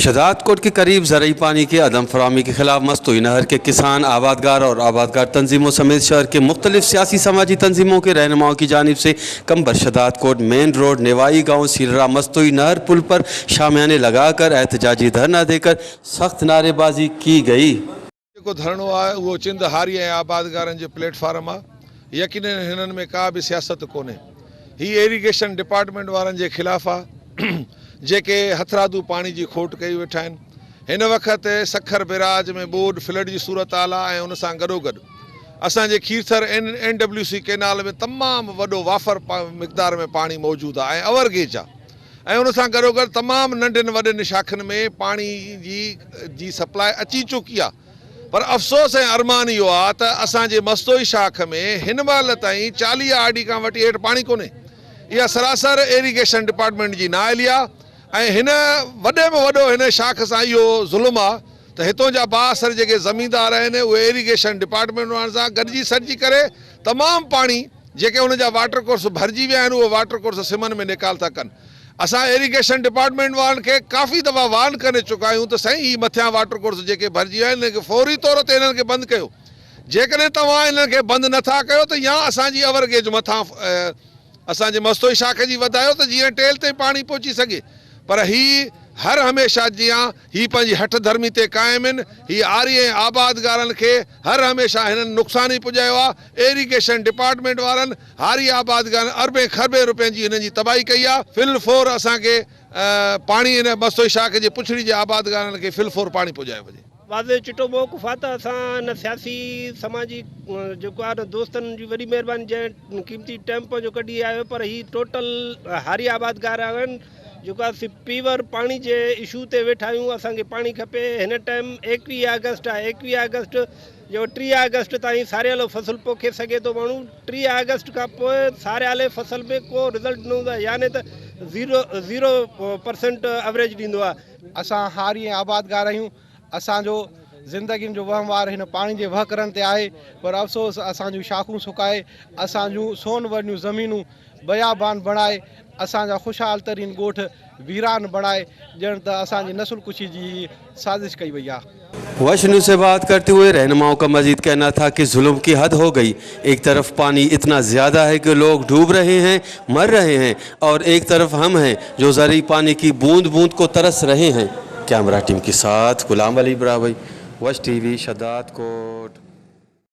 शहजादकोट के करीब ज़रई पानी के अदम फराहमी के ख़िलाफ़ मस्तोई नहर के किसान, आबादगार और आबादगार तंजीमों समेत शहर के मुख्तलिफ सियासी समाजी तंजीमों के रहनुमाओं की जानिब से कंबर शहजादकोट मेन रोड नेवाई गाँव सिलरा मस्तोई नहर पुल पर शामियाने लगाकर एहतजाजी धरना देकर सख्त नारेबाजी की गई। جيڪو ڌرڻو آهي اهو چند هاري ۽ آبادگارن جو پليٽ فارم آهي، يقينن هنن ۾ ڪا به سياست ڪونهي. هي ايريگيشن ڊپارٽمينٽ وارن جي خلاف آهي جيڪي هٿرادو پاڻي جي کوٽ ڪئي ويٺا آهن. هن وقت سکر بيراج ۾ ٻوڏ فلڊ جي صورتحال آهي ۽ ان سان گڏوگڏ اسان جي Kirthar N W C canal ۾ تمام وڏو وافر مقدار ۾ پاڻي موجود آهي ۽ اوور گيج آهي. ۽ ان سان گڏوگڏ تمام ننڍين وڏين شاخن ۾ پاڻي جي جي سپلاء اچي چڪي آ پر افسوس ۽ ارمان اهو آ ته اسان جي مستوئي شاخ ۾ هن مهل تائين 40 آر ڊي کان وٺي هيٺ پاڻي ڪونهي اها سراسر ايريگيشن ڊپارٽمينٽ جي نااهلي آ ۽ هن وڏي ۾ وڏو هن شاخ سان اهو ظلم آ ته هتون جا بااثر جيڪي زميندار آهن اهي ايريگيشن ڊپارٽمينٽ وارن سان گڏجي سڏجي ڪري تمام پاڻي جيڪي ان جا واٽر ڪورس ڀرجي ويا آهن اهي واٽر ڪورس سمن ۾ نيڪال ٿا ڪن. اسان ايريگيشن ڊپارٽمينٽ وارن کي ڪافي دفعا وارن ڪري چڪا آهيون ته سائين هي مٿيان واٽر ڪورس جيڪي ڀرجي ويا آهن انهن کي فوري طور تي انهن کي بند ڪيو جيڪڏهن توهان انهن کي بند نه ٿا ڪيو ته يا اسان جي اور گيج مٿان اسان جي مستوئي شاخ جي وڌايو ته جيئن ٽيل تائين پاڻي پهچي سگهي پر هي هر هميشه جيان هي پنهنجي هٺ ڌرمي تي قائم آهن هي آري ۽ آبادگارن کي هر هميشه هنن نقصان ئي پڄايو آهي. ايريگيشن ڊپارٽمينٽ وارن هاري آبادگارن اربين کربين روپين جي هنن جي تباهي ڪئي آهي. فل فور اسان کي پاڻي هن مستوئي شاخ جي پڇڙي جي آبادگارن کي فل فور پاڻي پڄايو وڃي. واضح چٽو موقف آ ته اسان نه سياسي سماجي جيڪو آ نه دوستن جي وڏي مهرباني جنهن قيمتي ٽيم پنهنجو ڪڍي آيو پر هي ٽوٽل هاري آبادگار آهن جيڪو آ سي پيور پاڻي جي اشو تي ويٺا آهيون اسان کي پاڻي کپي هن ٽائيم 21 آگسٽ آ 21 آگسٽ جو 30 آگسٽ تائين ساريالو فصل پوکي سگهي ٿو ماڻهو 30 آگسٽ کان پوء ساريالي فصل ۾ ڪو رزلٽ نه هوندو آهي يعني ته زيرو زيرو پرسنٽ ايوريج ڏيندو آهي. اسان هاري ۽ آبادگار آهيون اسان جو زندگين جو وهنوار هن پاڻي جي وهڪرن تي آهي پر افسوس اسان جون شاخون سڪائي اسان جون سون ورنيون زمينون بيابان بڻائي اسان جا خوشحال ترين ڳوٺ ويران بڻائي ڄڻ ته اسان جي نسل ڪشي جي هي سازش ڪئي وئي آهي. وش نيوز से बात करते हुए रहनुमाओं का मजीद कहना था कि जुल्म की हद हो गई, एक तरफ पानी इतना ज़्यादा है कि लोग डूब रहे हैं, मर रहे हैं और एक तरफ हम हैं जो ज़रई पानी की बूंद बूंद को तरस रहे हैं। कैमरा टीम के साथ गुलाम अली बरावई, वश टीवी, शहदादकोट।